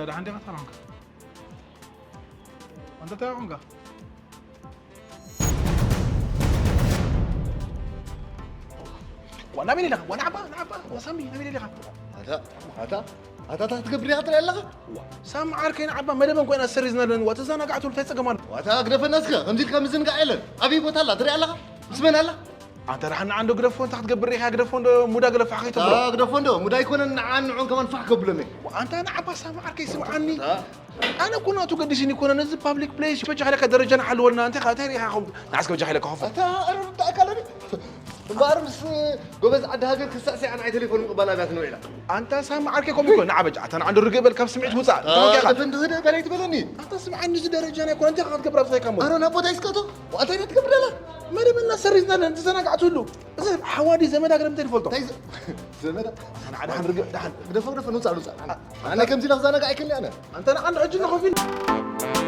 ደሓን ዲኻ ተራንካ? ኣንተ እንታይ ኾንካ? ዋ፣ ናበይ ኢኻ? ዋ፣ ንዓባ፣ ንዓባ፣ ዋ፣ ሳሚ፣ ናበይ ኢኻ? ኣታ፣ ኣታ፣ ኣታ፣ ኣታ ትገብር ኢኻ ትርኢ ኣለኻ? ዋ፣ ሳሚ ዓርከይ ንዓባ መደበን ኮይና ሰሪዝና ኣለኒ። ዋ፣ ተዘናጋዕትሉ እንታይ ጸገም ኣሎ? ዋታ ግደፈና እስከ፣ ከምዚ ኢልካ ምዝንጋዕ የለን። ኣበይ ቦታ ኣላ ትርኢ ኣለኻ? ምስ መን ኣላ? ኣንተ ደሓን ንዓ እንዶ ግደፎ፣ እንታይ ክትገብር ኢኻ? ግደፎ እንዶ ሙዳ ገለ ፋሕ ከይተብሎ። ኣታ ግደፎ እንዶ፣ ሙዳ ኣይኮነን፣ ንዓን ንዑን ከማን ፋሕ ከብሎም እየ። ዋ፣ ኣንታ ንዓባ ሳሚ ዓርከይ ስምዓኒ። ኣታ። ኣነ እኮ ናቱ ገዲስኒ ይኮነ፣ ነዚ ፓብሊክ ፕሌስ በጃ ኢለካ ደረጃና ሓልወልና፣ እንታይ ኢኻ፣ እንታይ ርኢኻ ኸም-፣ ንዓስከ በጃ ኢለካ ኸፎ። ኣታ ኣረ ርዳእ ካለኒ። እምበኣር ምስ ጎበዝ ዓዲ ሃገር ክሳዕ ሰይኣን ኣይ ቴሌፎን ምቕባል ኣብያት ንውዒላ። ኣንታ ሳሚ ዓርከይ ከምኡ እኮ፣ ንዓ በጃ፣ ኣታ ንዓ እንዶ ርግእ በል፣ ካብ ስምዒት ውጻእ፣ እንታይ ኾንካ ኢኻ? ኣታ እንዶ ህደ በላይ ትበለኒ። ኣንታ ስምዓኒ፣ እዚ ደረጃና ይኮነ፣ እንታይ ኢኻ ክትገብር ኣብዛ ኢኻ እሞ? ኣረ ናብ ቦታ ይስቀቶ፣ ዋእታይ ኢና ትገብር ደላ? መደበና ሰሪዝና ኣለና፣ ተዘናጋዕትሉ። እዚ ሓዋዲ ዘመዳ ገለ እንታይ ይፈልጦ? እንታይ ዘ-፣ ዘመዳ? ኣታ ንዓ ደሓን ርግእ፣ ደሓን። ግደፎ፣ ግደፎ፣ ንውጻእ፣ ንውጻእ። ኣነ ከምዚ ኢላ ክዘናጋዕ ኣይክእልን ኣነ። ኣንታ ንዓ እንዶ ሕጂ ንኸፊል።